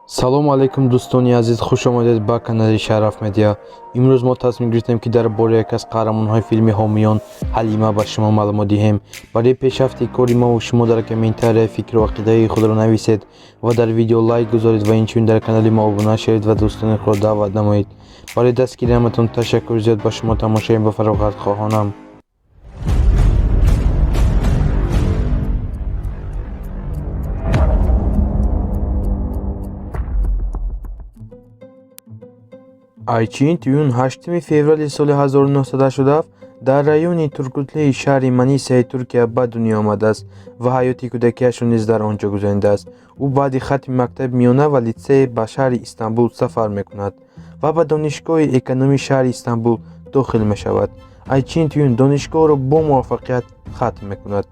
Салому алайкум, дӯстони азиз, хуш омадед ба канали Шараф Медиа. Имрӯз мо тасмим гирифтем, ки дар бораи яке аз қаҳрамонҳои филми Ҳомиён Ҳалима ба шумо маълумот диҳем. Барои пешрафти кори мову шумо дар комментария фикру ақидаи худро нависед ва дар видео лайк гузоред ва инчунин дар канали мо обуна шавед ва дӯстони худро даъват намоед. Барои дастгириаматон ташаккури зиёд. Ба шумо тамошои ба фароғат хоҳонам. Айчин Тююн 8 феврали соли 1987 дар райони Тургутлии шаҳри Манисаи Туркия ба дунё омадааст ва ҳаёти кӯдакиашро низ дар он ҷо гузаронидааст. Ӯ баъди хатми мактаби миёна ва литсей ба шаҳри Истанбул сафар мекунад ва ба Донишгоҳи экономии шаҳри Истанбул дохил мешавад. Айчин Тююн донишгоҳро бо муваффақият хатм мекунад.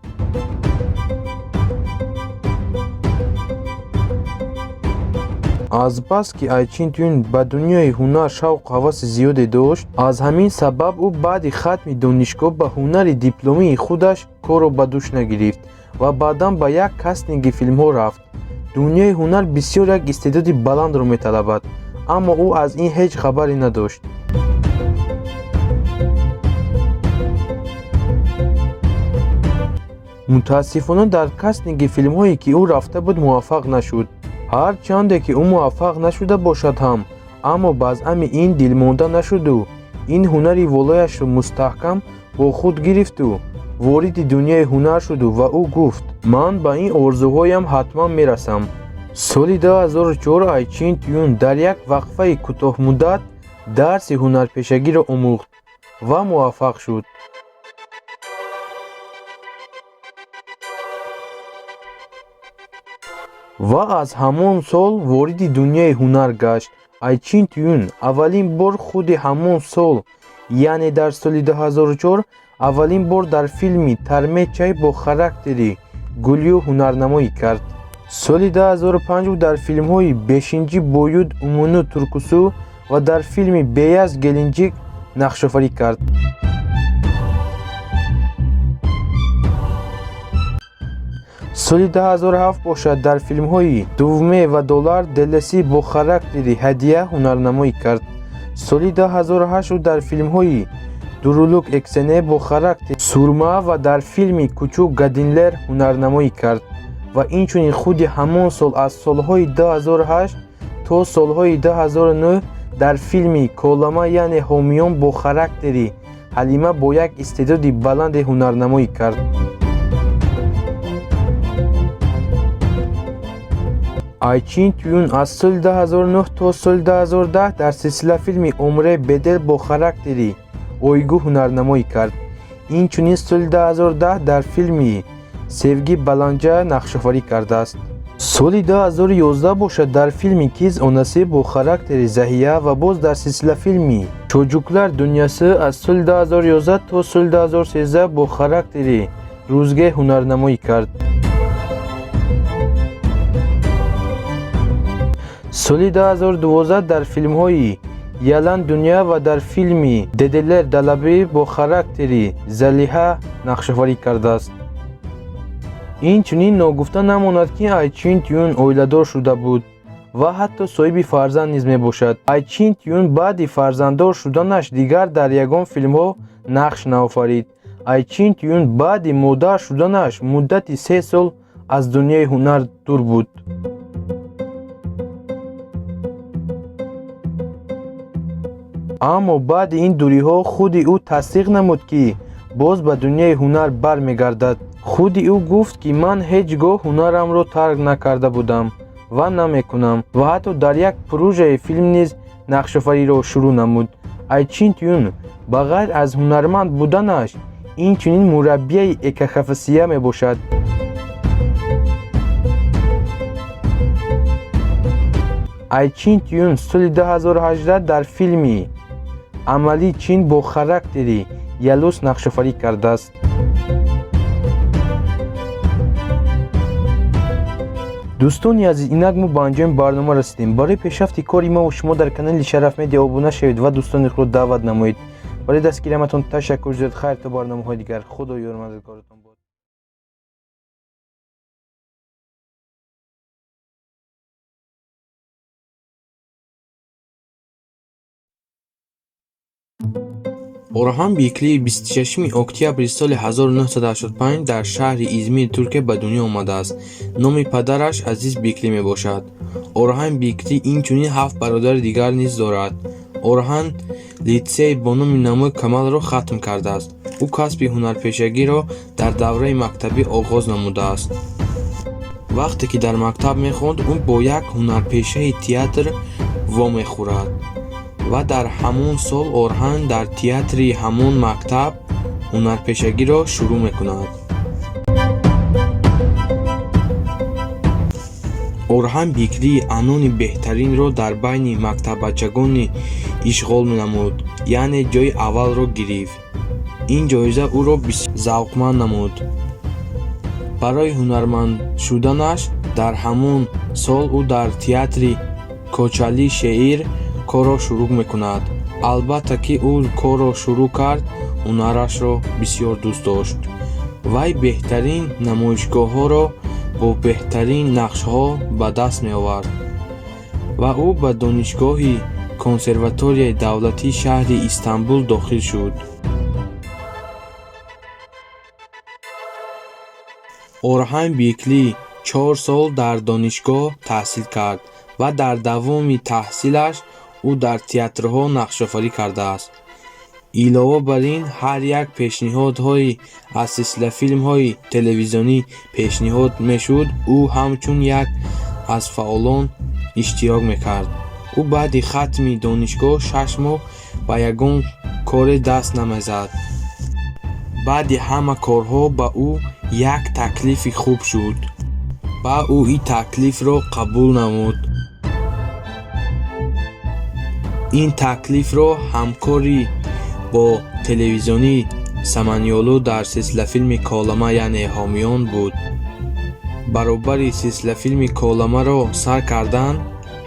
Азбаски Айчин Тююн ба дунёи ҳунар шавқу ҳаваси зиёде дошт, аз ҳамин сабаб ӯ баъди хатми донишгоҳ ба ҳунари дипломии худаш корро ба дӯш нагирифт ва баъдан ба як кастинги филмҳо рафт. Дунёи ҳунар бисёр як истеъдоди баландро металабад, аммо ӯ аз ин ҳеҷ хабаре надошт. Мутаассифона, дар кастинги филмҳое, ки ӯ рафта буд, муваффақ нашуд. Ҳар чанде ки ӯ муваффақ нашуда бошад ҳам, аммо ба азъами ин дилмонда нашуду ин ҳунари волояшро мустаҳкам бо худ гирифту вориди дунёи ҳунар шуду ва ӯ гуфт: «Ман ба ин орзуҳоям ҳатман мерасам». Соли 2004 Айчин Тююн дар як вақфаи кӯтоҳмуддат дарси ҳунарпешагиро омӯхт ва муваффақ шуд. Ва аз ҳамон сол вориди дунёи ҳунар гашт. Айчин Тююн аввалин бор худи ҳамон сол, яъне дар соли 2004, аввалин бор дар филми Тарме чай бо характери Гулю ҳунарнамоӣ кард. Соли 2005 ӯ дар филмҳои Бешинҷи Боюд Умуну Туркусу ва дар филми Беяз Гелинҷик нақшофарӣ кард. Соли 2007 бошад, дар филмҳои Дувме ва Долар Делеси бо характери Ҳадия ҳунарнамоӣ кард. Соли 2008 ӯ дар филмҳои Дурулук Эксене бо характери Сурма ва дар филми Кучук Гадинлер ҳунарнамоӣ кард ва инчунин худи ҳамон сол, аз солҳои 2008 то солҳои 2009, дар филми Колама, яъне Ҳомиён, бо характери Ҳалима бо як истеъдоди баланде ҳунарнамоӣ кард. Айчин Тююн аз соли 2009 то соли 2010 дар силсилафилми Омре Бедел бо характери Ойгӯ ҳунарнамоӣ кард. Инчунин соли 2010 дар филми Севги Баланҷа нақшофарӣ кардааст. Соли 2011 бошад, дар филми Киз Онаси бо характери Заҳия ва боз дар силсилафилми Чоҷуклар Дунясы аз соли 2011 то соли 2013 бо характери Рӯзге ҳунарнамоӣ кард. Соли 2012 дар филмҳои Ялан Дуня ва дар филми Деделер Далабӣ бо характери Залиҳа нақшофарӣ кардааст. Инчунин ногуфта намонад, ки Айчин Тююн оиладор шуда буд ва ҳатто соҳиби фарзанд низ мебошад. Айчин Тююн баъди фарзанддор шуданаш дигар дар ягон филмҳо нақш наофарид. Айчин Тююн баъди модар шуданаш муддати 3 сол аз дунёи ҳунар дур буд. Аммо баъди ин дуриҳо худи ӯ тасдиқ намуд, ки боз ба дунёи ҳунар бармегардад. Худи ӯ гуфт, ки ман ҳеҷ гоҳ ҳунарамро тарк накарда будам ва намекунам, ва ҳатто дар як прожаи филм низ нақшофариро шурӯъ намуд. Айчин Тююн ба ғайр аз ҳунарманд буданаш инчунин мураббияи экахафасия мебошад. Айчин Тююн соли 2018 дар филми Амали Чин бо характери Ялус нақшофарӣ кардааст. Дӯстони азиз, инак мо ба анҷоми барнома расидем. Барои пешрафти кори мову шумо дар канали Шараф Медиа обуна шавед ва дӯстони худро даъват намоед. Барои дастгириаматон ташаккур зиёд. Хайр, то барномаҳои дигар. Худо ёрмададгоратон бод. Орҳан Биюкли 26 октябри соли 1985 дар шаҳри Измири Туркия ба дунё омадааст. Номи падараш Азиз Биюкли мебошад. Орҳан Биюкли инчунин ҳафт бародари дигар низ дорад. Орҳан литсей бо номи Намуи Камалро хатм кардааст. Ӯ касби ҳунарпешагиро дар давраи мактабӣ оғоз намудааст. Вақте ки дар мактаб мехонд, ӯ бо як ҳунарпешаи театр вомехӯрад ва дар ҳамон сол Орҳан дар театри ҳамон мактаб ҳунарпешагиро шурӯъ мекунад. Орҳан Биюкли анони беҳтаринро дар байни мактаббачагони ишғол намуд, яъне ҷойи аввалро гирифт. Ин ҷоиза ӯро бисёр завқманд намуд. Барои ҳунарманд шуданаш дар ҳамон сол ӯ дар театри Кочали Шеир корро шурӯъ мекунад. Албатта ки ӯ корро шурӯъ кард, ҳунарашро бисёр дӯст дошт. Вай беҳтарин намоишгоҳҳоро бо беҳтарин нақшҳо ба даст меовард ва ӯ ба донишгоҳи консерваторияи давлатии шаҳри Истанбул дохил шуд. Орҳан Биюкли 4 сол дар донишгоҳ таҳсил кард ва дар давоми таҳсилаш ӯ дар театрҳо нақшофарӣ кардааст. Илова бар ин, ҳар як пешниҳодҳои аз силсилафилмҳои телевизионӣ пешниҳод мешуд, ӯ ҳамчун як аз фаъолон иштирок мекард. Ӯ баъди хатми донишгоҳ 6 моҳ ба ягон коре даст намезад. Баъди ҳама корҳо ба ӯ як таклифи хуб шуд ва ӯ ин таклифро қабул намуд. Ин таклифро ҳамкорӣ бо телевизиони Саманёлу дар силсилафилми Колама, яъне Ҳомиён буд. Баробари силсилафилми Коламаро сар кардан,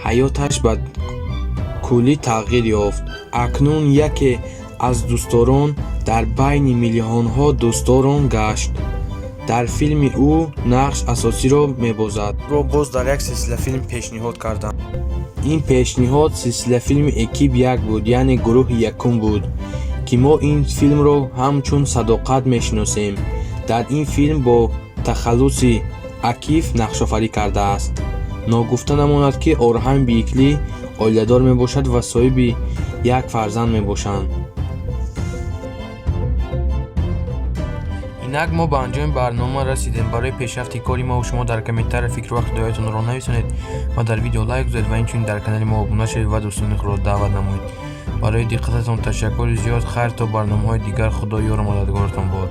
ҳаёташ ба куллӣ тағйир ёфт. Акнун яке аз дӯстдорон дар байни миллионҳо дӯстдорон гашт. Дар филми ӯ нақш асосиро мебозад. Ӯро боз дар як силсилафилм пешниҳод карданд. Ин пешниҳод силсилафилми Экип як буд, яъне гурӯҳи якум буд, ки мо ин филмро ҳамчун Садоқат мешиносем. Дар ин филм бо тахаллуси Акиф нақшофарӣ кардааст. Ногуфта намонад, ки Орҳан Биюкли оиладор мебошад ва соҳиби як фарзанд мебошанд. Инак мо ба анҷоми барнома расидем. Барои пешрафти кори мову шумо дар комментария фикру ақидаҳоятонро нависонед ва дар видео лайк гузоред ва инчунин дар канали мо обуна шавед ва дӯстони худро даъват намоед. Барои диққататон ташаккури зиёд. Хайр, то барномаҳои дигар, Худо ёру мададгоратон бод.